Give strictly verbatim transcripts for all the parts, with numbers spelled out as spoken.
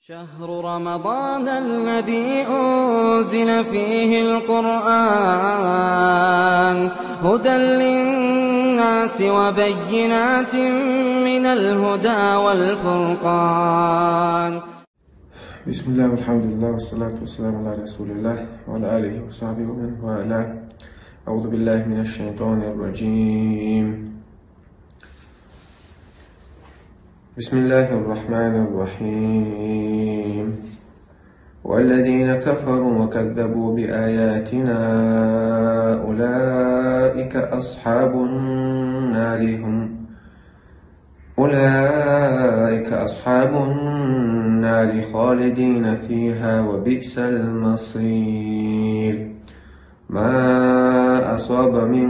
شهر رمضان الذي أنزل فيه القرآن هدى للناس وبينات من الهدى والفرقان. بسم الله والحمد لله والصلاة والسلام على رسول الله وعلى آله وصحبه ومن والاه. أعوذ بالله من الشيطان الرجيم. بسم الله الرحمن الرحيم. والذين كفروا وكذبوا بآياتنا أولئك أصحاب النار هم، أولئك أصحاب النار خالدين فيها وبئس المصير. ما أصاب من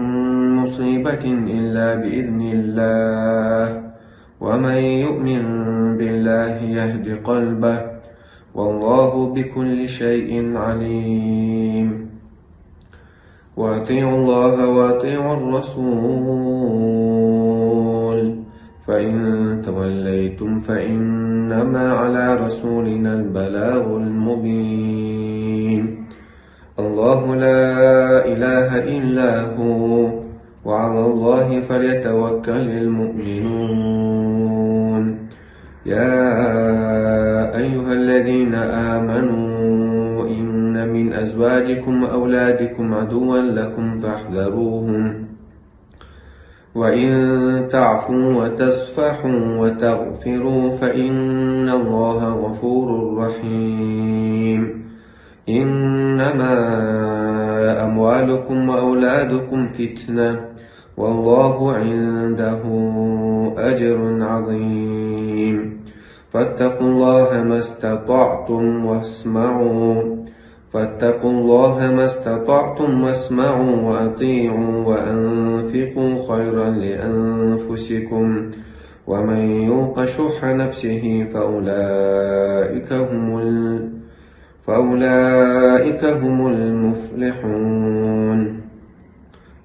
مصيبة إلا بإذن الله، ومن يؤمن بالله يهد قلبه، والله بكل شيء عليم. وأطيعوا الله وأطيعوا الرسول، فإن توليتم فإنما على رسولنا البلاغ المبين. الله لا إله إلا هو، وعلى الله فليتوكل المؤمنون. يا أيها الذين آمنوا إن من أزواجكم وأولادكم عدوا لكم فاحذروهم، وإن تعفوا وتصفحوا وتغفروا فإن الله غفور رحيم. إنما أموالكم وأولادكم فتنة، والله عنده أجر عظيم. فاتقوا الله ما استطعتم واسمعوا، فاتقوا الله ما استطعتم واسمعوا وأطيعوا وأنفقوا خيرا لأنفسكم، ومن يوق شح نفسه فأولئك هم ال-، فأولئك هم المفلحون.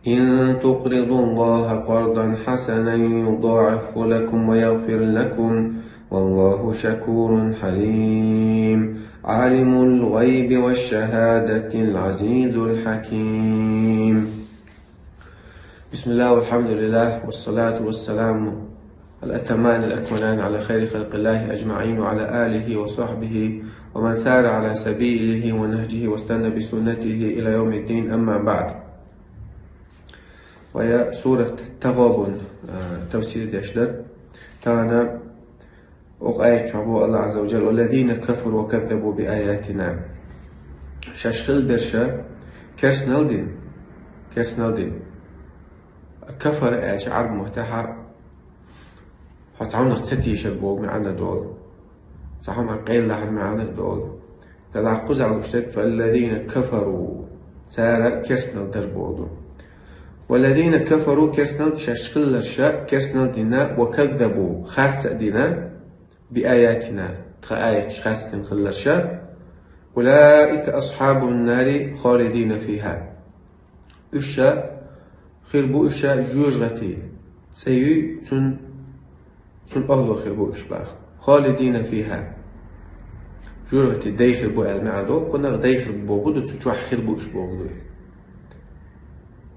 إن تقرضوا الله قرضا حسنا يضاعفه لكم ويغفر لكم، والله شكور حليم. عالم الغيب والشهادة العزيز الحكيم. بسم الله والحمد لله والصلاة والسلام الأتمان الأكملان على خير خلق الله أجمعين وعلى آله وصحبه ومن سار على سبيله ونهجه واستنى بسنته إلى يوم الدين، أما بعد. Вай сурат Тагъабун, а, тафсир деш дар. Тахана укх аят чу боху Аллах Азза ва Джалла: «والذين كفروا وكذبوا بآياتنا». Шаьш хила берш, керстанал дина, керстанал дина. Кафара аьлча Ӏарбий меттахь хьо цхьа хӀуманах ца тийшар боху маьӀна долу. Цхьа хӀума къайладахар маьӀна долу. Делахь кхузахь луш дерг: «فالذين كفروا». Цара керстанал дар боху ду. «والذين كفروا», керстанал шаьш хилларш, керстанал дина, «وكذبوا», харц а дина, «بآياتنا», тхан аяташ харц дина хилларш, «أولئك أصحاب النار خالدين فيها». Уьш ша хир бу, уьш ша жоьжахати цӀе юй, цун, цун охӀло хир бу уьш баха. «خالدين فيها». Жоьжахати дай хир бу аьлла маьӀна долу, кхунах дай хир бу боху ду, цу чохь хир бу уьш боху ду.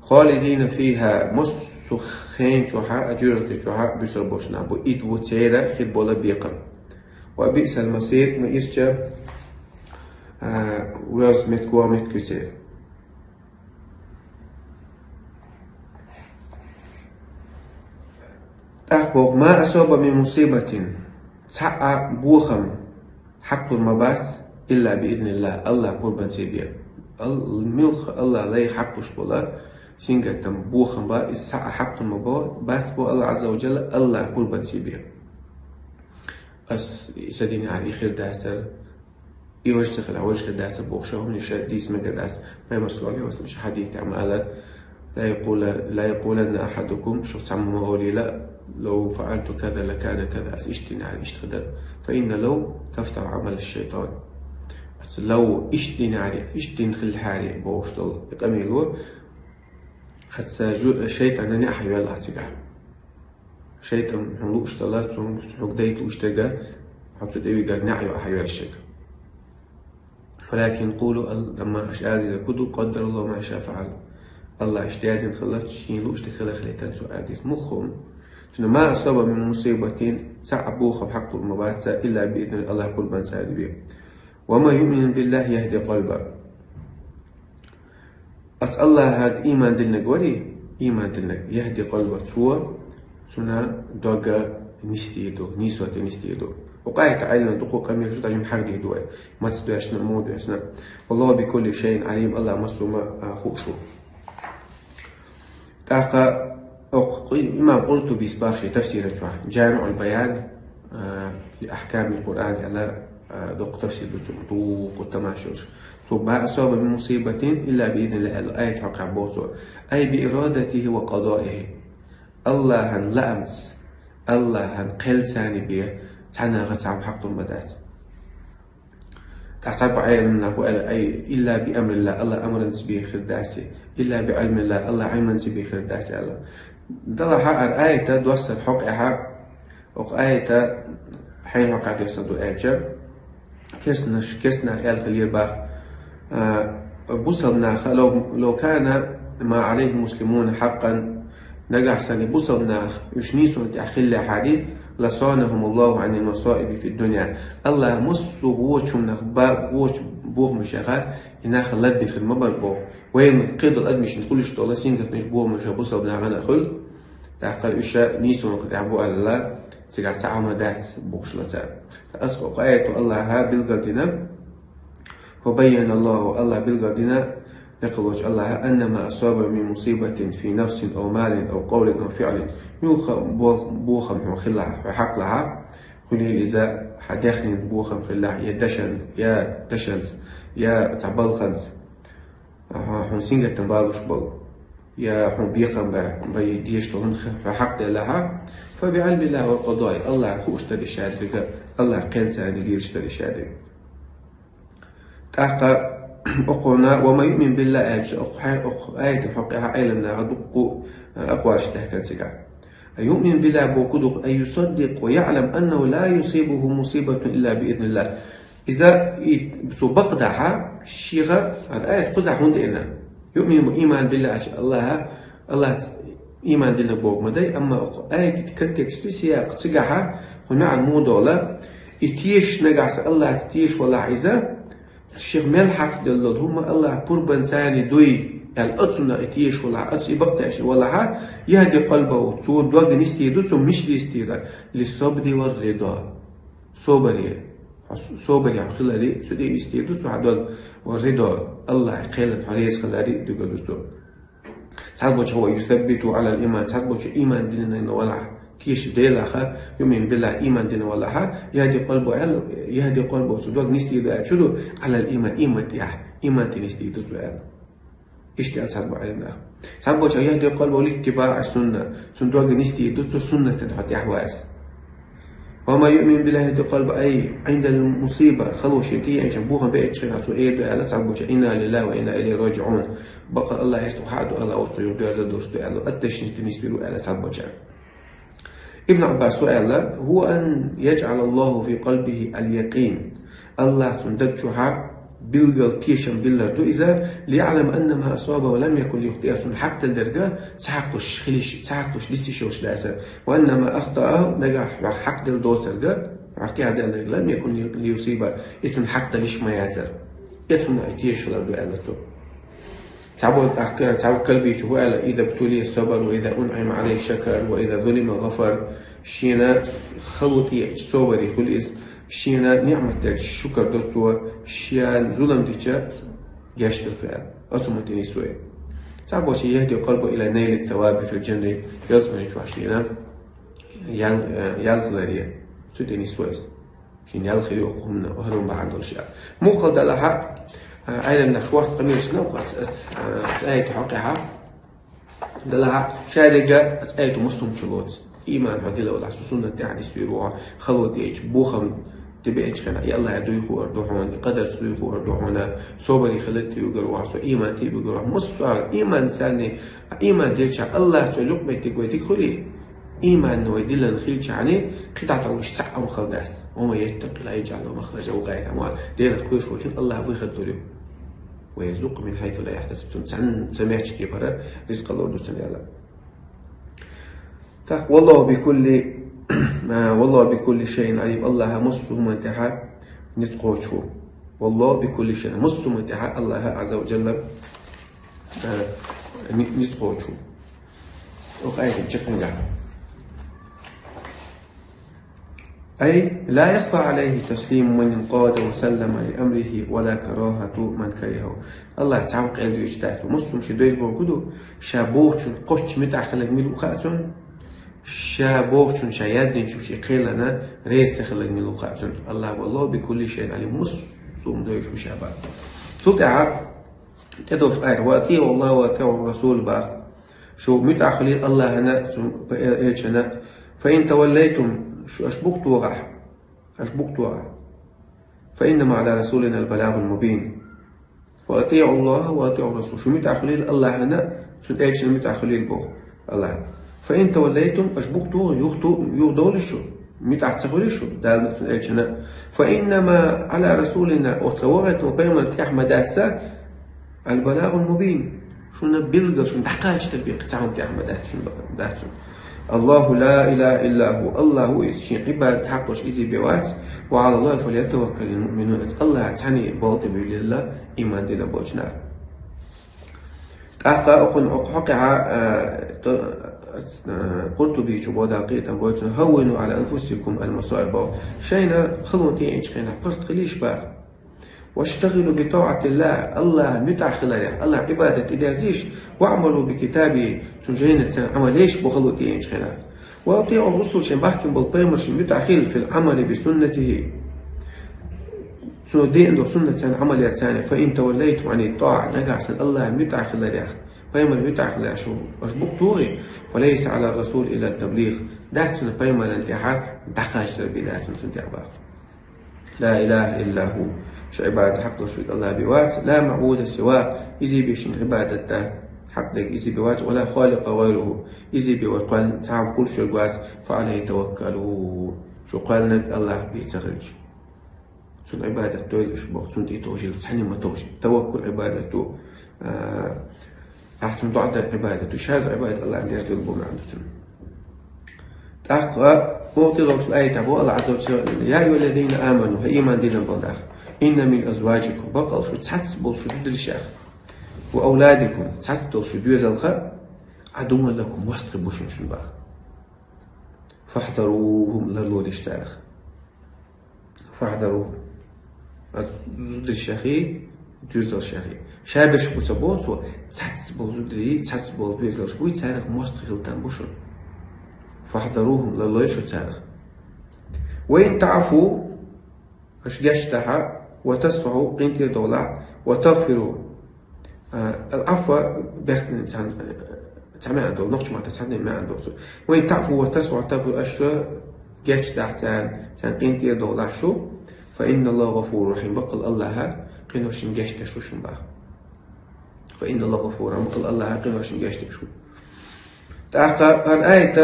«خالدين فيها», массо хен чохьа, а жоьжахати чохьа буьсур болуш нах бу, и ду церан хир болу бекхам. «وبئس المصير», ма ирча, а, верз метко меткуьцер. ТӀаккха боху: «ما أصاب من مصيبة», цхьа а бохам хьакхур ма бац, «إلا بإذن الله», Аллах къурбанций бен. Ал-, муьлхха Аллах лай хьакхуш бола сингаттам, бохам ба, иза цхьа а хьакхур ма бо-, бац бо Аллах Азза ва Джалла, Аллах къурбанций бен. Ас и ца динехьара и хир дацара, и важа ца хилахь, важа хир дацара бохуш, хӀуманаш дийца мегар дац. Пайхамар, саллаллаху Ӏалайхи ва саллам, ша хьадийта тӀехь ма алара: «لا يقول-, لا يقولن أحدكم», шух цхьамма ма олийла: «لو فعلت كذا لكان كذا», ас иштта динехьара иштта хир дара. «فإن لو تفتح عمل الشيطان». Ас «لو», иштта динехьара, иштта дина хилахьара бохуш долу и къамело, ас жу-, шайтӀанан неӀ хьайоьллу цигахь. ШайтӀан хьуна лууш дала, цунга хьуга дайта лууш дерг, Хьо цу тӀе вигар неӀ йоӀ хьайоьллаш шега. ولكن قولوا, ал-, амма аша аьлла дезар фу ду, قدر الله ما شاء فعل. АллахӀа иштта язйина хилац, шийна луъушдерг хилар хилийтар цо аьлла деза. Мухха хӀама. Цунна ما أصاب من مصيبة, цхьа а бохам хьакъ тӀа ма бац, إلا بإذن الله, АллахӀа пурбанца бе. ومن يؤمن بالله يهد قلبه. Ас АллахӀага иман диллинарг варий, иман диллинарг, يهد قلبه, цо цун дог нисдийр ду, нийсонца нисдийр ду. Укх аята Ӏилман дукха къамаьл шу, даже хьагдийр ду вай. Маца доьшна, муха доьшна. والله بكل شيء عليم, АллахӀ массо а хууш ва. ТӀаккха укх имам КъуртӀубис бахаш тафсира чу, جامع البيان, а, لأحكام القرآن аьнна, а, доккха тафсир ду цун, дукха тамаш йолаш. Цо ما أصاب من مصيبة إلا بإذن الله аьнна аят хьокхаьббо цо. أي بإرادته وقضائه. АллахӀан лаамца, АллахӀан кхелца бе, цхьаннахьа цхьа хӀама хьакъ тӀа ма бац. ТӀаккха цхьаболча Ӏилман наха аьлар, أي إلا بأمر الله, АллахӀа амранца бе хир дац, إلا بعلم الله, АллахӀа Ӏилманца бе хир дац аьнна. Делахь а ара аята доссар хьокхаьхьа, укх аята хьайна хьокхаьхьа доссар ду аьлча, керстанаш-, керстанаша аьлла хилар бах, а, бусалба наха, لو, لو كان ما عليه المسلمون حقا, нагахь санна бусалба нах уьш нийсонна тӀехь хиллехьарий, لصانهم الله عن المصائب في الدنيا. АллахӀа массо а вочунах ба-, вочу бохамашех и нах ларбина хир ма бара боху. Вайна кхидолу адамашна хуьлуш долу сингаттамаш, бохамаш бусалба нахана а хуьлу. ТӀаккха уьш нийсонах тӀехь бу аьлла, цигахь цхьа хӀума дац бохуш ла цара. Аса кху аято АллахӀа билгалдина, فبين الله, АллахӀа билгалдина, декъалволчу АллахӀа, أن ما أصاب من مصيبة في نفس أو مال أو قول أو فعل. Муьлхха бо-, бохам хьуна хилахь, хьуна хьакъ лахь, хуьлийла иза хьан дехнийн бохам хилахь, я дашан, я дашанца, я цхьа балханца, хьуна сингаттам балуш болу, я хьуна бекхам бан, бай дезаш долу хӀума хьуна хьакъ делахь, فبعلم الله وقضائه, АллахӀа хууш дара и шадерг, АллахӀа кхелца лелаш дара и шадерг. ТӀаккха окхуна ومن يؤمن بالله аьлча, окху хьай-, окху аятан хьокхаьхьа Ӏилман наха дуккха, а, акъварш даьхкина цигахь. يؤمن بالله бохург ду, أي يصدق ويعلم أنه لا يصيبه مصيبة إلا بإذن الله. Иза и, цо бакъдахь, шеха, ара аят кхузахь хӀунда эна? يؤمن, иман билла аьлча АллахӀа, АллахӀаца иман диллинарг боху ма дай, амма окху аятан контекст, сиякъ цигахь, кху маьӀна муха долу, и тешаш нагахь санна АллахӀаца тешаш валахь иза, шех мел хьакъ делла долу хӀума АллахӀа пурбанца дуй аьлла, оцунна и тешаш валахь, оцу и бакъдеш валахь, يهد قلبه, цо дог нисдийр ду, цо мича нисдийр, للصبر والرضا. Собаре. Хьо с-, собаре хьо хиларе, цу тӀе нисдийр ду цо хьан дог, والرضا, АллахӀан кхелана хьо реза хиларе дуьгур ду цо. Цхьаболчу ويثبته على الإيمان, цхьаболчу иман диллина валахь, кеша Делах, يؤمن بالله, иман диллина валахь, يهد قلبه аьлла, يهد قلبه, цо дог нисдийр ду аьлча ду, على الإيمان, иман тӀехь, иман тӀе нисдийр ду цо аьлла. Иштта аьлла цхьаболчу Ӏилман наха. Цхьаболчу يهد قلبه لاتباع السنة, цуьнан дог нисдийр ду цо суннатана хьо тӀехь ваьлча. ومن يؤمن بالله يهد قلبه أي عند المصيبة, хало шен тӀееанча, бохам беача хенахь цо эр ду аьлла цхьаболчу, إنا لله وإنا إليه راجعون. Бакъ АллахӀ иштта хьа а ду, АллахӀ урс ю доьрза долуш ду аьлла, ас дешнаш тӀе нисдийр ву аьлла цхьаболчу. Ибн Ӏаббаса аьлла, هو أن يجعل الله في قلبه اليقين. АллахӀа цуьнан даг чохь билггал тешам биллар ду иза, ليعلم أن ما أصابه لم يكن ليخطئه, цунна хьакъ делла дерг ца хьакъ луш хилиш, ца хьакъ луш дисиш йолуш дацара. وأن ما أخطأه, нагахь хьакъ делла доцург, хьакъ тӀехь делла дерг, لم يكن ليصيبه, и цунна хьакъ далиш ма яцара. И цунна и тешалар ду аьлла цо. Цхьаболу тӀаккха, цхьаболу Калбичо хӀун аьлла: إذا ابتلي صبر وإذا أنعم عليه شكر وإذا ظلم غفر. Шена хало тӀееача собаре хуьлу иза, шена ниӀмат делча шукар до цо, шена зулам дича гечдо цо аьлла. Оцу хӀуманна тӀе нисвой. Цхьаболчо يهدي قلبه إلى نيل الثواب في الجنة, ялсамани чохь шена ял-, э, ял хиларе, цу тӀе нисвой иза. Шен ял хир ю хӀуманна, хӀара хӀума бахьана долуш аьлла. Муха хала далахь а, Ӏеламнаха шортта къамелаш ма бу оцу, оцу, оцу аятан хьокъехь. Далахь а, шадерг оцу аятан массо а хӀума чулоцу. Иман хьо дилла валахь, цу суннат тӀехь нисвийр ву хьо, хало тӀееача, бохам тӀебеача хенахь, и АллахӀ дуй хуур ду хьуна, и къадарца дуй хуур ду хьуна, собаре хила тӀеуьгур ву хьо, цо иман тӀебуьгур ву хьо. Массо а иман санна, иман делча АллахӀ цо юкъаметтиг вай дика хуьлий? Ийман вай дилан хилча хьани, кхидӀа тӀалуш цхьа а хала дац. ومن يتق الله يجعل له مخرجا, вукхаьрца ма Делах кхоьруш волчун Аллаха выход лур ю. ويرزقه من حيث لا يحتسب, цунна цхьан ца мегӀча кепара ризкъ лур ду цунна аьлла. Так, والله بكل, а, والله بكل شيء عليم, Аллаха массо хӀуман тӀехьа ницкъ кхоачаш ву. والله بكل شيء, массо хӀуман тӀехьа Аллаха Ӏазза ва Джалла, а, ни-, ницкъ кхоачаш ву. Оха аятан чакхъяьнга. أي لا يخفى عليه تسليم من انقاد وسلم لأمره ولا كراهة من كرهه. Аллаха цхьа къел дуьйцуш дац. Массо хӀума ший дойр боху ду, ша бохучун кхоччу муьтӀахь хилар мила ву хаьа цунна, ша бохучун, ша яздинчун ший кхелана реза ца хилар мила ву хаьа цунна. Аллаха, والله بكل شيء عليم, массо хӀума дойр шу ша боху. Цул тӀаьхьа тӀедогӀуш аят: وأطيعوا الله وأطيعوا الرسول боху. Шу муьтӀахь хуьлийла Аллахьана, цу элчана. فإن توليتم, шу аша букъ тохахь, аша букъ тохахь. فإنما على رسولنا البلاغ المبين. وأطيعوا الله وأطيعوا الرسول. Шу муьтӀахь хуьлийла Аллахьана, цуьнан элчана муьтӀахь хуьлийла боху Аллаха. فإن توليتم, аша букъ тохахь, юха, юха довлий шу, муьтӀахь ца хуьлий шу Далла, цуьнан элчана. فإنما على رسولنا, оцу тхан вахийта волу пайхамар тӀехь ма дац البلاغ المبين. Шуна билггал, шуна дӀакхачийтар бен кхин цхьа хӀума тӀехь ма дац шуна, дац шуна. الله لا إله إلا هو, Аллах ву иза, шен Ӏибадат хьакъ долуш иза бен вац. وعلى الله فليتوكل المؤمنون, Аллахьа цхьанна болу тӀе буьйлийла ийман дина болчу наха. ТӀаккха окхунна, окху хьокъехь, а, то, а, Къуртубичо боху, Дала къинхетам бойла цунна: هونوا على أنفسكم المصائب. Шайна халонаш тӀееанчу хенахь паргӀат хилийша боху. واشتغلوا بطاعة الله, Аллахьан муьтӀахь хиларехь, Аллахьан Ӏибадат тӀедерзийша, واعملوا بكتابه, цуьнан жайнашца Ӏамал ейша боху хало тӀееанчу хенахь. وأطيعوا الرسل, шайн бахкийна болу пайхамаршна муьтӀахь хила, في العمل بسنته, цо деана долу суннатца Ӏамал ярца. فإن توليتم عن الطاعة, нагахь санна Аллахьан муьтӀахь хиларехь, пайхамаран муьтӀахь хиларехь шу аша букъ тохахь, فليس على الرسول إلا التبليغ, дац цуьнан пайхамарна тӀехь дӀакхачийтар бен, дац цуьнан тӀехь боху. لا إله إلا هو. Шу Ӏибадат хьакъ долуш верг Аллах бен вац. لا معبود سواه. Иза бен шен Ӏибадат дан хьакъ дерг иза бен вац. ولا خالق غيره. Иза бен вай кхоьллина цхьа хӀума кхуллуш верг вац. فعليه توكلوا. Шу кхоьллинарг Аллах бен ца хилча, цунна Ӏибадат дойла аша боху, цунна тӀе товжийла, цхьанна ма товжийла. Таваккул Ӏибадат ду, а, ахь цунна доӀа дар Ӏибадат ду, шаза Ӏибадат Аллахьна деш долу бу маьӀна ду цунна. ТӀаккха оха тӀедогӀучу аятехь боху Аллах Ӏазза ва Джалла: يا أيها الذين آمنوا, хӀай ийман диллина болу нах, إن من أزواجكم, баккъалла шу цхьацца болу шу зударшех, وأولادكم, цхьацца долу шу доьзалх, عدوا لكم, мостагӀий бу шуна шуна боху. فاحذروهم, ларлолаш царах. فاحذروهم. Оцу зударшеххий, доьзалшеххий. Шаберш бу ца боху цо, цхьацца болу зударий, цхьацца болу доьзалш буй, царах мостагӀий хила там бу шуна. فاحذروهم, ларлой шу царах. وإن تعفوا, аша гечдахь, وتصفحوا, къинтӀера довлахь, وتغفروا. А, العفو бехкан цхьаьна, цхьа маьӀна долу, нохчийн маттахь цхьаьна маьӀна долу цо. وإن تعفوا وتصفحوا وتغفروا, аша гечдахь царна, царна къинтӀера довлахь шу, فإن الله غفور رحيم, баккъалла Аллах къиношна гечдеш ву шуна боху. فإن الله غفور, баккъалла Аллах къиношна гечдеш ву. ТӀаккха хӀара аят,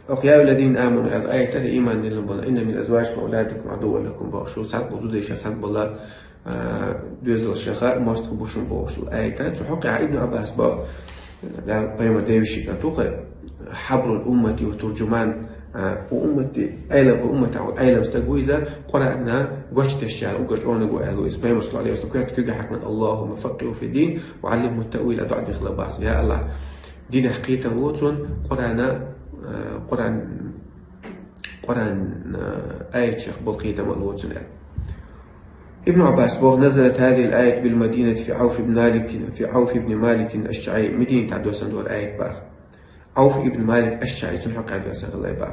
оха يا أيها الذين آمنوا аьлла аят, хӀай ийман диллина болу, إن من أزواجكم وأولادكم عدوا لكم боху, шу цхьацца болу зударшех, цхьацца болу, а, доьзалшех мостагӀий бу шуна бохуш долу аят. Цу хьокъехь Ибн Ӏаббас боху, Дала пайхамар девзаш а ду-кх, حبر الأمة وترجمان, а, кху умматан Ӏелам, кху умматан Ӏелам стаг ву иза, Къуръан гочдеш цара уггар чӀогӀа ву аьлла ву иза. Пайхамар, саллаллаху Ӏалайхи ва саллам, коьрта куьйгахь хьаькхна: اللهم فقهه في الدين وعلمه التأويل, доӀа дина хилла боху цо: Я Аллах, динах кхетам ло цунна, Къуръана, а, Къуръан, Къуръан, а, аятех болу кхетам а ло цунна. Ибн Ӏаббас боху: نزلت هذه الآية بالمدينة في عوف بن مالك, في عوف بن مالك الأشجعي, Мадинатехь доссана долу аят боху. Ӏауф ибн Малик аш-ШаӀби, цунна хьокъехь доьссина хилла боху.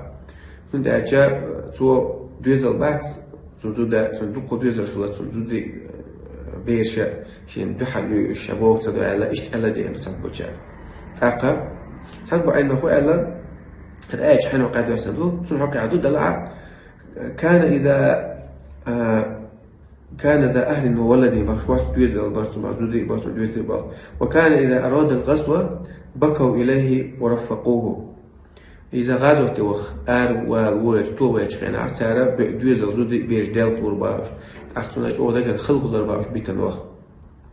ХӀунда аьлча цо доьзал бац, цуьнан зуда, цуьнан дуккха доьзалш хилла, цуьнан зударий, э, бераш шена дуьхьал луьйш, ша бохург ца до аьлла, иштта аьлла деана ду цхьаболчара. ТӀаккха цхьаболу Ӏилманхо аьлла, хӀара аят хьенан хьокъехь доьссина ду, цунна хьокъехь ду, Дала, كان إذا, э, كان ذا أهل وولد боху, шортта доьзал бара цуьнан боху, зударий бара цуьнан, доьзалий бара. وكان إذا أراد الغزو بكوا إليه ورفقوه. Иза гӀазоте ваха, ара вала воьлча, то ваьча хенахь, цара бе-, доьзал зуда бераш делхалур бахаш. ТӀаккха цунна чӀогӀа дагара хала хулар бахаш битина ваха.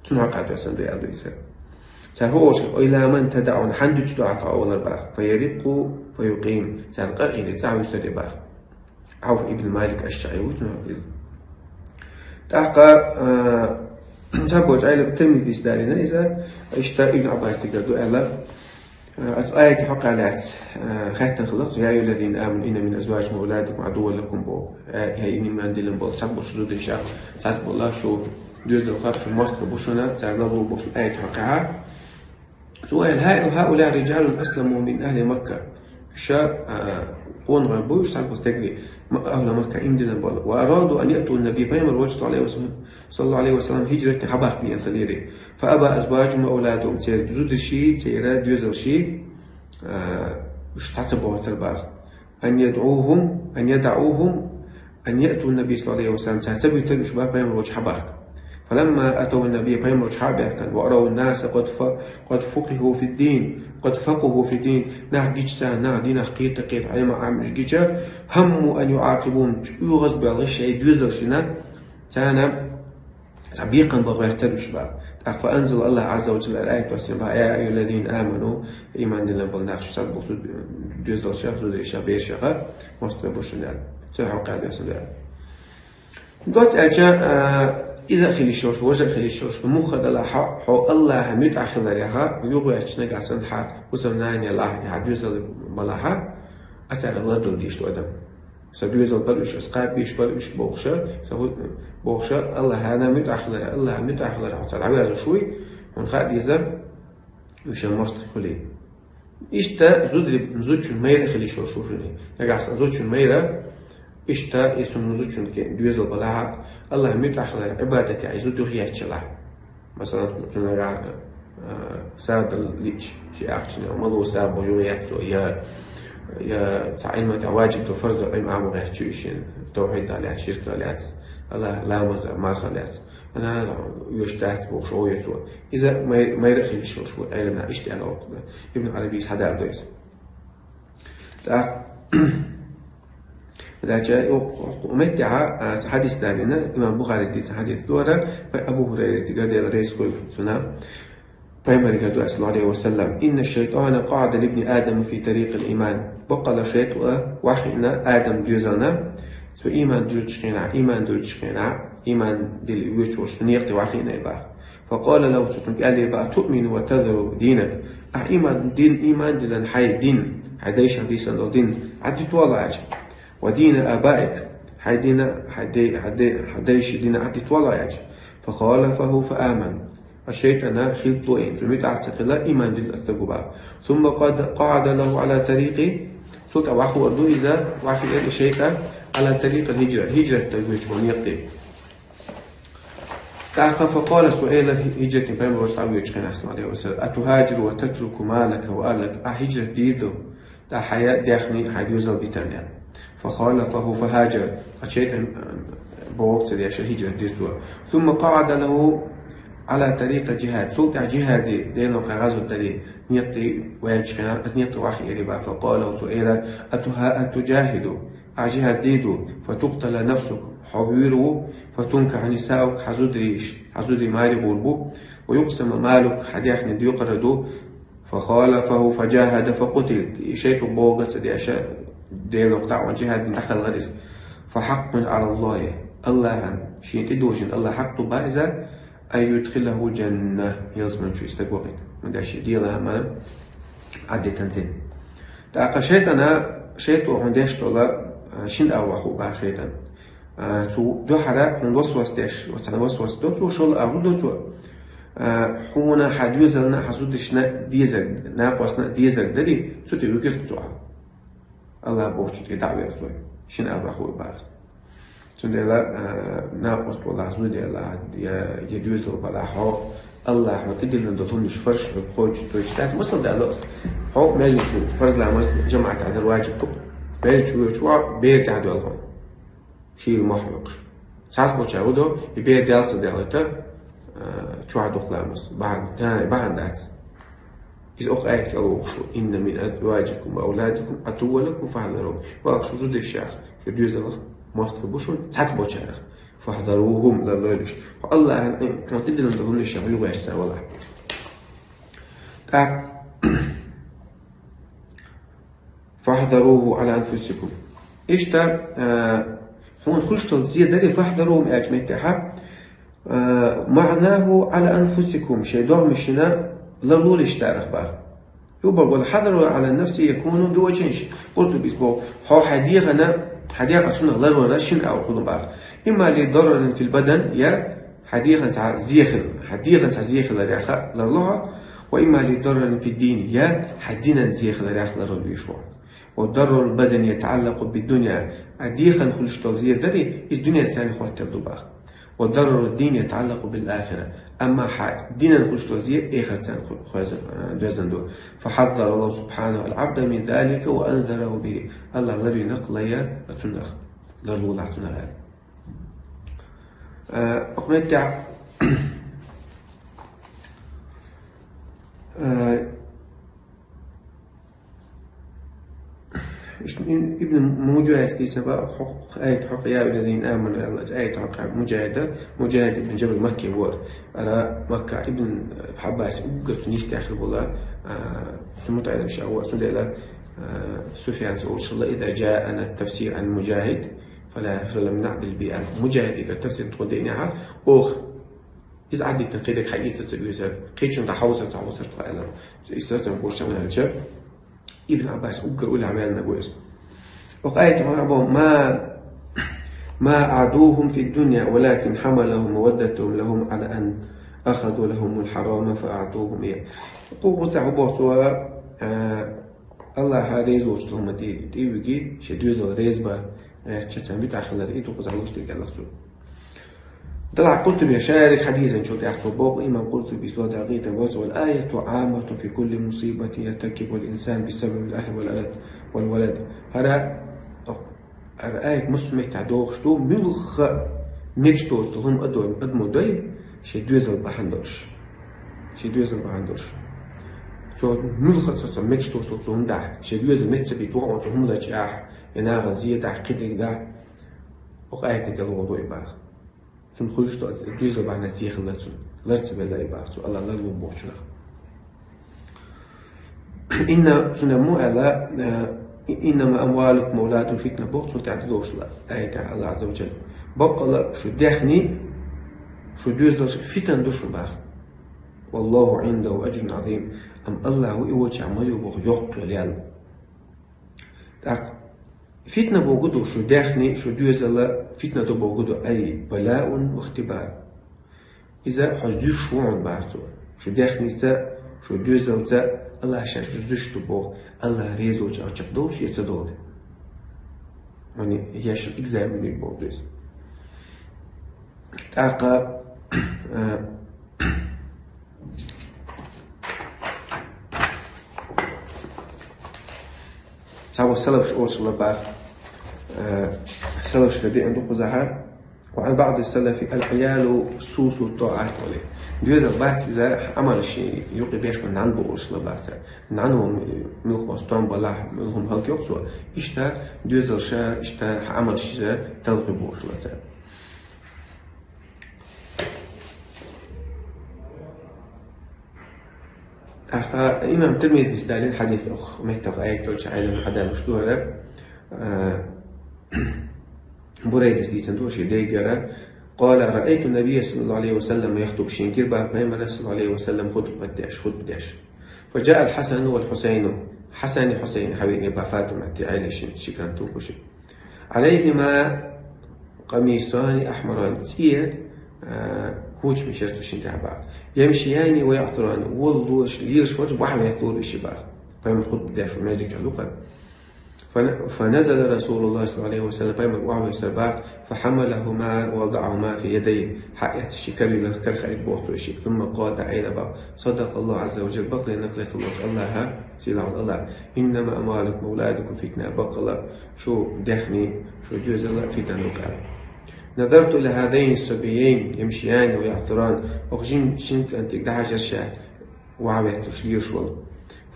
Цунна хьакъ а доьссан дуй аьлла иза. Цара хӀу олуш: «Ойла ман тадагӀун, хьан дуьтуш ду ахьа тхо?» — олар баха. «Фаярикъу, фаюкъим». Царна къа а хили, цӀа а вуьсур баха. Ӏавф ибн Малик аш-ШаӀи ву цунна иза. ТӀаккха, а, цхьаболчу Ӏелам Тирмизис далийна иза, иштта Ибн Ӏаббас дигар ду аьлла, а, аса аят хьокъехь лаьцна, а, хаьттина хилла: «Я айюхаллазина аману инна мин азважикум ва авладикум адувван лакум», — боху. Э, хӀей, иман диллина болу, цхьаболчу зудешах, цхьаболчу шу доьзалхой, шу мостагӀий бу шуна, цара ларлур бу шуна аят хьокъехь. Цо аьлла: «ХӀа-, хӀаула риджалун асламу мин ахли Макка». Ша, а, къонахий бу уьш, цхьаболу стеган, ма-, ахли Макка иман диллина болу. «Ва араду ан яъту набий», пайхамар волчу, саллаллаху Ӏалайхи ва саллам, хӀижрат дина хьабахка лиъна хилира. «Фа аба азважухум ва авладухум», церан зудашший, церан доьзалшший, а, уьш дӀа ца бохуьйтура баха. «Ан ядъухум, ан ядаъухум, ан яъту набий саллаллаху Ӏалайхи ва саллам», цара ца буьтура уьш баха пайхамар волчу хьабахка. «Фаламма атаву набий», пайхамар волчу хьа а баьхкина, «ва араву наса къад фа-, къад фукъиху фид-дин, къад факъуху фид-дин», нах гича царна, нах динах кхета-кхета, Ӏилма Ӏамош гича, «хӀамму ан юӀакъибухум», чӀогӀа боьлхуш шайн доьзалшна, царна цхьа бекхам бан гӀоьртира уьш баха. ТӀаккха фа анзала, Аллах Ӏазза ва Джалла аят доссийна баха: «Я айюхаллазина аману», иман диллина болу нах, шу цхьаболу доьзалшах, зудешах, берашах мостагӀий бу шуна аьлла. Цуьнан хьокъехь доьссина аьлла. Доцца аьлча, а, иза а хила йиш йолуш, важа а хила йиш йолуш, муха далахь хьо, хьо Аллахьан муьтӀахь хиларех, юхаваьчча нагахь санна хьан хӀусамнана ялахь, я хьан доьзал балахь, а царах лардала дезаш ду адам. Сан доьзал бара уьш, ас кхаба безаш бара уьш бохуша, сан хӀу-, бохуша, Аллахьана муьтӀахь хилара, Аллахьана муьтӀахь хилара хьо цара дӀаваьрзуш вуй, хьуна хаа деза, уьш мостагӀий хуьлий. Иштта зударий, зудчун майра хила йиш йолуш ву шуна. Нагахь санна зудчун майра, иштта, и цуьнан зудчун ке-, доьзал балахь, Аллахьана муьтӀахь хилара Ӏибадатехь и зуда юхаецчалахь. Масалан, цу нагахь, а, сагӀа дала лиъча, шен ахчанех мало сагӀа бу юхаеццо, я, я цхьа Ӏилма тӀехь ваджиб ду, фарз ду Ӏилма Ӏамо гӀертачу и шен, тавхьидах лаьцна, ширках лаьцна, Аллахь ламазах, мархах лаьцна. Ана оьшуш дац бохуш гӀо ю цо. Иза май-, майра а хила йиш йолуш ву, Ӏеламнаха иштта аьлла воккху. Ибн Ӏарабийс хьадара ду иза. ТӀаккха, дача, у, у меттехь, а, хьадис далийна, имам Бухарис дийцина хьадис дора, Абу ХӀурайрас дигар, Дела реза хуьлда цунна, пайхамарга ду, саллаллаху Ӏалайхи ва саллам: «Инна шайтана къаӀада либни Адама фи тарикъил иман». Баккъала шайтӀа вахиъна Адам доьзална, цо иман дуьллучу хенахь, иман дуьллучу хенахь, иман дилла воьдуш волчу некъа тӀе вахиъна и баха. Факъала лаху, цо цуьнга аьлла баха: «Туъмину ва тазару динак». Ахь иман дин, иман диллина хьайн дин, хьайн дайша дийцина долу дин, Ӏадитвала аьлча. «Ва дина абаик», хьайн дина, хьайн дей-, хьайн дей-, хьайн дайша дина Ӏадитвала аьлча. «Фахалафаху фааман». Ткъа шайтӀана хилла и, цуьнан муьтӀахь ца хилла, иман дилла стаг ву баха. «Сумма къад-, къаӀада лаху Ӏала тарикъи». Цул тӀаьхьа вахор ду иза, вахиъна и шайтӀа, «Ӏала тарикъил хӀиджра», хӀиджрат дан воьдуш волу некъа тӀе. ТӀаккха факъала, цо элира хӀиджрат дина пайхамар волчу дӀавоьдучу хенахь, саллаллаху Ӏалайхи ва саллам: «Атухаджиру ва татруку малака ва ахлак». Ахь хӀиджрат дийр ду, тӀаккха хьайн даьхни, хьайн доьзал битарна. «Фахалафаху фахаджар». Ткъа шайтӀа, э, бохург ца деш, хӀиджрат дира цо. «Сумма къаӀада лаху Ӏала тарикъил джихад». Цул тӀаьхьа джихаде, Делан гӀазот дале, некъа тӀе ваьллачу хенахь, иза некъа тӀе вахиъна баха. «Факъала», цо элира: «Атуха-, атуджахиду». Ахь жихӀад дийр ду, фатукътала нафсук, хьо вуьйр ву, фатункахьа нисаук, хьан зударий, хьан зударий маре гӀур бу, ва юкъсама малук, хьан даьхни доькъур ду, фахалафаху фаджахӀада факъутил, и шайтӀа бохург ца деш, Делах дӀа а ваьлла, жихӀад дина дӀакхалхара иза. Фахьакъкъун Ӏалаллахи, Аллахьан, шена тӀедожийна Аллахьан хьакъ ду баха иза, ан юдхилахул джанна, ялсамани чу и стаг вахийта. ХӀунда аьлча шен дела хӀума Ӏадитан дина. ТӀаккха шайтӀана, шайтӀо хьуна деш долу, а, шина агӀор хуур баха шайтӀан. А, цу дуьхьара хьуна васвас деш, вацхьана васвас до цо, шолгӀа агӀор до цо. А, хьуна хьан доьзална, хьан зудашна дезарг, накъостна дезарг дарий, цу тӀе вуьгуьйту цо хьо. Аллах бохучу тӀе дӀа а верзой. Шина агӀор хуур баха. Цундела, а, накъост валахь, зуда ялахь, я, я доьзал балахь хьо, Аллахьа хьуна тӀедиллина долу хӀуманаш, фарз хьоьга кхочуш, тхоьгуш дац. Масал даьлла аса. Хьо маьждиг чу фарз ламаз жамаӀатехь дар ваджиб ду-кх. Маьждиг чу воьдуш ву, бер тӀехь доьлху. Шийла мохь йоккхуш. Цхьацца болчара хӀун до, и бер даьлла ца даьллийтар, а, чохь духу ламаз. Бахьана, да, бахьана дац. Иза оха аят кӀел воккхуш: «إن من أزواجكم وأولادكم عدوا لكم فاحذروهم». Валлахь, шун зудешех, шун доьзалех мостагӀий ба шун цхьацца болчарех. «فاحذروهم», ларлойла уж. Фа Аллахьан Ӏин, хьона тӀадиллина долу хӀуманех юхаваьлла валахь. ТӀаккха: «فاحذروه على أنفسكم». Иштта, а, хьуна хуьлуш долу зе дарий, «فاحذروهم» аьллачу меттехь, а, «معناه على أنفسكم», шайн догӀмашна ларлолаш дарах бах. Юбагъ вал хьадару ала нафси якуну би ваджхайн. Къуртубис боху: хьо хьайн дегӀана, хьайн дегӀа цунах ларвар шина агӀор хуьлу бах. Имма ли дарарин фил бадан, я хьайн дегӀана цхьа зе хила, хьайн дегӀана цхьа зе хиларех ларло хьо, ва имма ли дарарин фид дин, я хьайн динан зе хиларех ларван веш ву. Ва дарарул бадани ятаӀаллакъу бид дунья, а дегӀана хуьлуш долу зе дарий, иза дуьненца хоттур ду бах. «وضرر الدين يتعلق بالآخرة». Амма хьан динан хуьлуш долу зе эхартца ху-, хоза-, а, доьзна ду. «فحذر الله سبحانه العبد من ذلك وأنذره به». Аллахь ларвина кху лайна цунах, ларлолахь цунах аьлла. А, оха меттехь, а, Иштта Ибн Муджахида дийцина бах, хӀокху аят хьокъехь, «يا أيها الذين آمنوا», аьлла, аят хьокъехь Муджахида, Муджахид ибн Джабал Макки вара. Ара Макка Ибн Хьаббас уггар цунна йистехь хир болу, а, цу мутаӀеллим ша вара, цундела, а, Суфьяна олуш хилла: «إذا جاءنا التفسير عن مجاهد فلا، فلم نعدل به». Муджахидигара тафсир тхуна деънехь, оха иза Ӏадитина кхидерг хьаэца ца оьцура, кхечунна тӀе хьовсар ца хьовсура тхо аьлла. Иза сацам гуш ца аьлча, Ибн Ӏаббас уггар уллехь ваьллинарг ву иза. Оха аят хьона бо: «ما، ما أعدوهم في الدنيا ولكن حملهم مودتهم لهم على أن أخذوا لهم الحرام فأعطوهم إياه». Кху кхузахь хӀун боху цо, а, Аллахьа реза воцу хӀума тӀе, тӀе виги, шен доьзал реза бан, гӀертача царна витӀахь хилар, и ду кхузахь луш дерг аьлла цо. Делахь Къуртуби шаьриг хьадийцинчул тӀаьхьа цо боху, имам Къуртубис боху дакъийта боцу: «والآية عامة في كل مصيبة يرتكبها الإنسان بسبب الأهل والولد، والولد». ХӀара, хӀара аят массо а меттехь дохуш ду, муьлхха а мегаш доцу хӀума адо-, адамо дой, шен доьзал бахьана долуш. Шен доьзал бахьана долуш. Цо муьлхха а цо, цо мегаш доцу хӀума дахь, шен доьзал меца битта вахана цу хӀума лачкъахь, я нахана зе дахь, кхидерг дахь, оха аятан тӀе лоху дой бах. Цунна хуьлуш ду, доьзал бахьана зе хилла цунна. Лар ца белла и бах цо, Аллахь ларло бохучунах. Инна, цунна мо аьлла, э, «إنما أموالكم وأولادكم فتنة» боху, цунна тӀехь долуш ла, аята Аллахь Азза ва Джалла. Баккъала шу даьхни, шу доьзалш фитан ду шун бах. «والله عنده أجر عظيم». Амма Аллахьа ву и волчохь ма ю боху йоккха йолу ял. ТӀаккха фитна бохург ду шу даьхни, шу доьзал фитна ду бохург ду, أي بلاء واختبار. Иза хьо зуьйш ву хьуна бах цо. Шу даьхница, шу доьзалца Аллахьа шаьш зуьйш ду боху, Аллахь реза волчу чекхдолуш я ца долу. Хьуна еш экзамен ю боху иза. ТӀаккха, а, Цхьаболу салафаш олуш хилла бах, э, салафашка деана ду кхузахь: «وعن بعض السلف العيال سوس الطاعة». Доьзал бац иза, Ӏамалш юкъе беш бу нана бу олуш хилла бах цара. Нана ву муьлхха стом балахь, муьлхха хӀума хӀаллакйо цо. Иштта доьзалш, иштта Ӏамалш иза талхи бу олуш хилла цара. Аха, имам Тирмизис далийна хьадис, оха меттах аят долчу Ӏелам хьадалуш ду хӀара, а, Бурайдас дийцина ду шен дайгара: «قال: رأيت النبي صلى الله عليه وسلم يخطب», шен гира бах Пайхамар, саллаллаху Ӏалайхи ва саллам, хутба деш, хутба деш. «فجاء الحسن والحسين», Хьасани Хьусайн хьавеана бах Фатиматти Ӏелашна ши кӀант тухуш. «عليهما قميصان أحمران», цӀе, а, кочамаш яра цу шинна тӀехь бах. «يمشيان ويعثران», волалуш, лелаш вара, охьаветталура и ши бах. Пайхамар хутба деш ву, маьждиг чохь ду-кх. فن-، فنزل رسول الله صلى الله عليه وسلم, Пайхамар охьавессара бах, «فحملهما ووضعهما في يديه», хьаэцна ши карийра, кара хаийра боху цо и ши. «ثم قال», тӀаккха элира бах: «صدق الله عز وجل», бакъле накъ лаьцна волчу Аллахьа, сийлахь волу Аллахь: «إنما أموالكم وأولادكم فتنة», баккъала шу даьхни, шу доьзал фитна ду-кх аьлла. «نظرت إلى هذين الصبيين يمشيان ويعثران», оха жин-, шин кӀантиг дӀахьажар ша, охьаветталуш лелаш волу.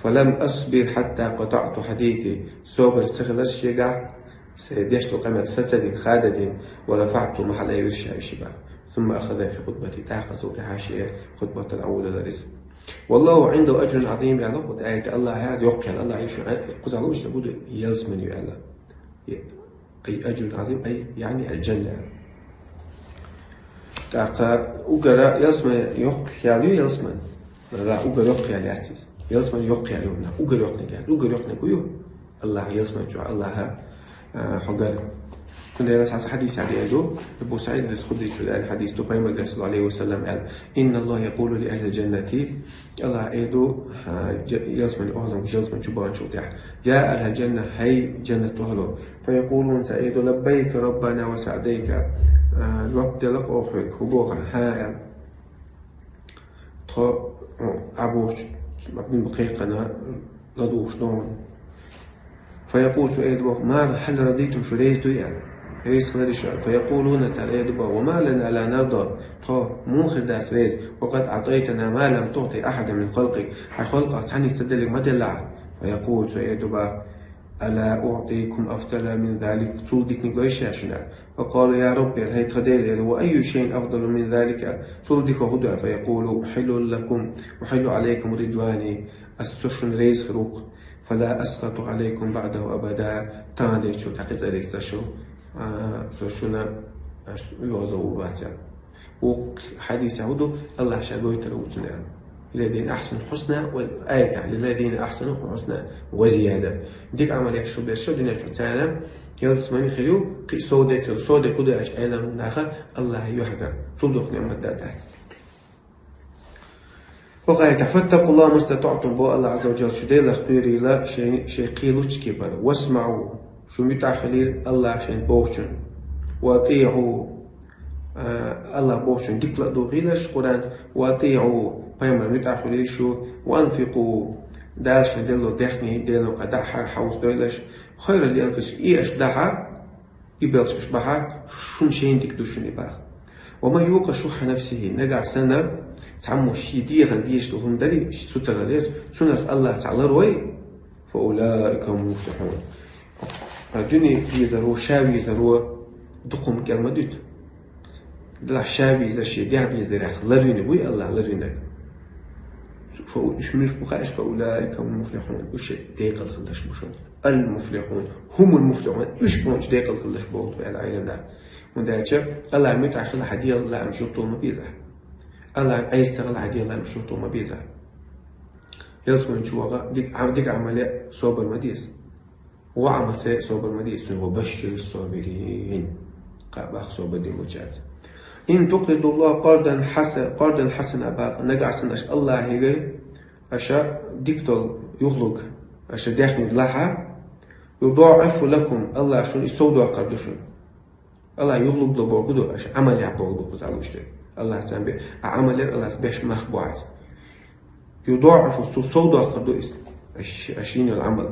فلم أصبر حتى قطعت حديثي. Собар ца хилар шегахь, са дешта къамел са ца дина, ха ца дина, ورفعت, ма хьалаайвира ша шиба. ثم أخذ في خطبتي, тӀаккха цул тӀехьа шен хутбатал Ӏовдалар иза. والله عنده أجر عظيم, аьлла, кху аятехь АллахӀа йоккха ял, АллахӀа шу, кхузахь луш ду ялсмани аьлла. أي أجر عظيم, أي, يعني الجنة. ТӀаккха угара ялсмани йоккха ял ю, ялсмани. Ла, угара йоккха ял яц иза. Ялсмани йоккха ял ю, угара йоккха ял, угара йоккха ю. АллахӀа ялсмани чу, АллахӀа, а, хьогара. Цундела цхьа хьадис а ду, Абу СаӀид аль-Худрийс аьнна хьадис ду, Пайхамар, саллаллаху Ӏалайхи ва саллам, аьнна: إن الله يقول لأهل الجنة, АллахӀа эр ду, а, ж-, ялсмани охӀланга, ялсмани чу баханчул тӀехьа: يا أهل الجنة, хӀай жаннат охӀло. فيقولون, цо эр ду: لبيك ربنا وسعديك. А, жоп делла оаха хьоьга, хӀу боху, хӀа, аьлла. Тхо, а, Ӏабохчу, Ӏабдин кхайкхина, ладугӀуш ду. فيقول, цо эр ду боху: ما, هل رضيتم, шу реза дуй, аьлла. Реза хиларий шу? فيقولون, цара эр ду боху: وما لنا لا نرضى. Тхо муха хир дац реза? وقد أعطيتنا ما لم تعط أحدا من خلقك. Хьайн халкъах цхьанне ца делларг ма делла ахь. فيقول, цо эр ду боху: ألا أعطيكم أفضل من ذلك. Цул диканиг лой ша шуна? فقالوا: يا رب, хӀай тхан Дела, وأي شيء أفضل من ذلك, цул дика хӀу ду? فيقول: أحل لكم، أحل عليكم رضواني, ас со шуна реза хир ву-кх, فلا أسخط عليكم بعده أبدا, тахана дийцачул тӀаккха цӀарийца шу, а, со шуна, а, йоза ву вацар. Вукху хьадисехь хӀу ду, АллахӀа ша гойтур ву цунна. للذين أحسنوا الحسنى, ва аятехь: للذين أحسنوا الحسنى وزيادة. Дика Ӏамал еш берш дуьнен чу царна ялсмани хир ю, кхин а сов дерг хир ю. Сов дерг хӀу ду аьлча, Ӏеламнаха, АллахӀа юьхьигар. Цул дукха ниӀмат дан дац. Вукху аятехь: فاتقوا الله ما استطعتم, боху АллахӀа Ӏазза ва Джалла, шу Делах кхерийла шайн, шайн кхелучу кепара. واسمعوا, шу муьтӀахь хилийла АллахӀа шайна бохучунна. وأطيعوا, а, АллахӀа бохучунна дика ладугӀийлаш Къуръан, وأطيعوا, пайхамарна муьтӀахь хуьлийла шу, وأنفقوا, Дала шайна делла даьхни, Делан кхаъ дӀа а хьовсадойла аша, خيرا لأنفسكم, и аша дахьа, и белш аша бахьа, шуна шайна дика ду шуна и баха. ومن يوق شح نفسه, нагахь санна, цхьаммо шен дегӀан дезаш долу хӀума дарий, шен сутара лер, цунах АллахӀа цхьаъ ларой, فأولئك هم المفلحون. Ткъа дуьне везаро, ша везаро дукха хӀума кӀел ма дуьту. Делахь ша везар, шен дегӀ везарх ларвинарг вуй АллахӀа, ларвинарг. Фа-, уьш муьлш бу хаьа, فأولئك هم المفلحون. Уьш декъала хиларш бу шуна. المفلحون. هم المفلحون. Уьш бу уьш декъала хиларш боху аьлла Ӏеламнаха. ХӀунда аьлча АллахӀа муьтӀахь хила хьан дегӀан лаамаш юхатоха ма беза. АллахӀан Ӏеса ца хила хьан дегӀан лаамаш юхатоха ма беза. Ялсмани чу ваха дика, дика Ӏамал ян собар ма деза. Ва Ӏамал ца ян собар ма деза, وبشر الصابرين. Кхаъ боху собар дина болчаьрца. إن تقرضوا الله قرضا حس-، قرضا حسنا, боху, нагахь санна аша АллахӀе аша дика долу юхалург, аша даьхниг лахьа, يضاعفه لكم, АллахӀа шуна и сов доккхур ду шуна. АллахӀа юхалург ло бохург ду, аша Ӏамал ян бохург ду кхузахь луш дерг. АллахӀа царна бе-, а Ӏамал яр АллахӀа беш мах бу хьайца. يضاعفه, цо сов доккхур ду иза, аш-, аша йина йолу Ӏамал.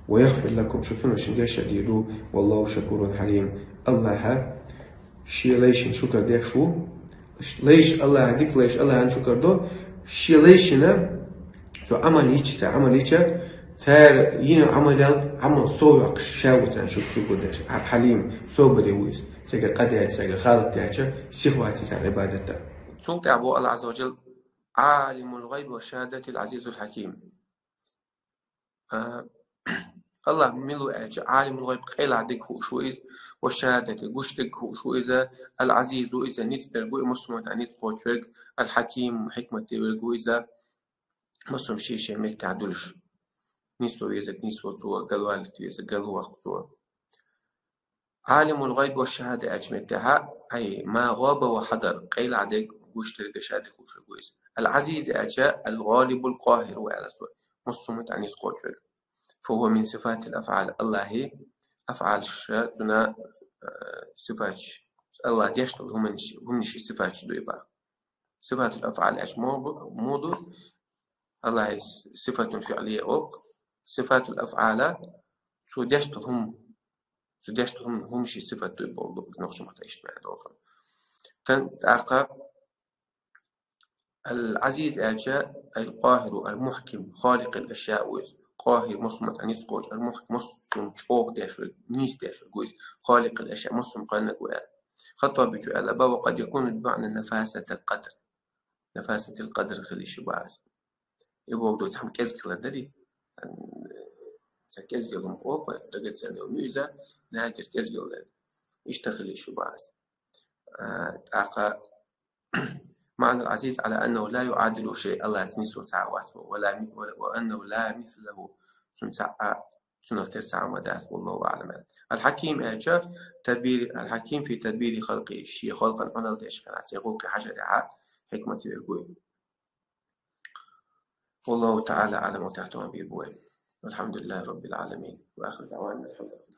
ويغفر لكم, шу цунах шуна гечдар дийр ду, والله شكور حليم. АллахӀ шен лайшна шукар деш ву, лайш АллахӀ, дика лайш АллахӀан шукар до, шен лайшна цо Ӏамал йича, цара Ӏамал йича, цара йина Ӏамал ял, Ӏамал сов йоккхуш, ша ву царна шу-, шукар деш. Хьалим, собаре ву иза. Цигара къа даьлча, цигара халат даьлча, сихваций царна Ӏибадат дан. Цул тӀаьхьа боху АллахӀ Ӏазза ва Джалла: عالم الغيب والشهادة العزيز الحكيم. А, АллахӀ мила ву аьлча, Ӏалимул гӀайб, къайлагӀа дерг хууш ву иза, ва шахадати, гуш дерг хууш ву иза, ал-Ӏазиз ву иза, ницкъ берг ву и, массо а ницкъ кхочуш верг, ал-Хьаким, хьикмат дерг ву иза, массо а шен-шен меттехь дуьллуш. Нисло везарг нисло цо, галвалийта везарг галваккха цо. Ӏалимул гӀайб ва шахада аьлча меттехьа, ай, ма гӀаба ва хьадар, къайлагӀа дерг, гуш дерг, шадерг хууш ву иза. Ал-Ӏазиз аьлча, ал-гӀалибул къахир ву аьлла цо. Массо а меттехь ницкъ кхочуш верг. Фа хӀува мин сифатил афӀал. АллахӀи афӀалш, цуьнан, э, сифаташ. АллахӀ деш долу хӀуманаш, хӀуманаш сифаташ ду и боху. Сифатул афӀал аьлча муха бу-, муха ду? АллахӀи с-, сифатун фиълия олу. Сифатул афӀала цо деш долу хӀума. Цо деш долу хӀума, хӀуманаш сифат ду и боху, нохчийн маттахь иштта маьӀна долу. Тан тӀаккха Ал-Азиз аьлча, ал-Къахиру, ал-Мухким, Халикъ ал-Ашья ву иза. Къахир, массо а ницкъ кхочу, ал-Мухким, массо а чӀогӀа деш верг, нийса деш верг ву иза. Халикъ ал-Ашья, массо а кхоьллинарг ву аьлла. Хаттабичо аьлла, ба, ва къад якуну би маӀна нафасатил къадр. Нафасатил къадр хила йиш ю боху иза. И боху ду цхьа кӀезиг хилар дарий? Цхьа кӀезиг хӀума олу вай, драгоценный хӀума ю иза, нагахь кӀезиг хилар. Иштта хила йиш ю боху иза. А, тӀаккха маӀна ал-Азиз ала аннаху ла юӀадилуху шай, Аллахьца нисвала цхьа а вац, ва ла ми-, ва, ва аннаху ла мисла лаху, цунна цхьа а, цунах тера цхьа а хӀума дац, валлаху аӀлам. Ал-Хьаким аьлча, тадбири, ал-Хьаким фи тадбири халкъи, шен халкъан Ӏуналла деш хиларца, церан гӀуллакхе хьажар яхьа хьикмат верг ву. Валлаху таӀала аӀлам, ва тахтума бир буй. Алхьамдулиллахи раббил Ӏаламин. Ва ахиру даӀвана алхьамдулиллахи.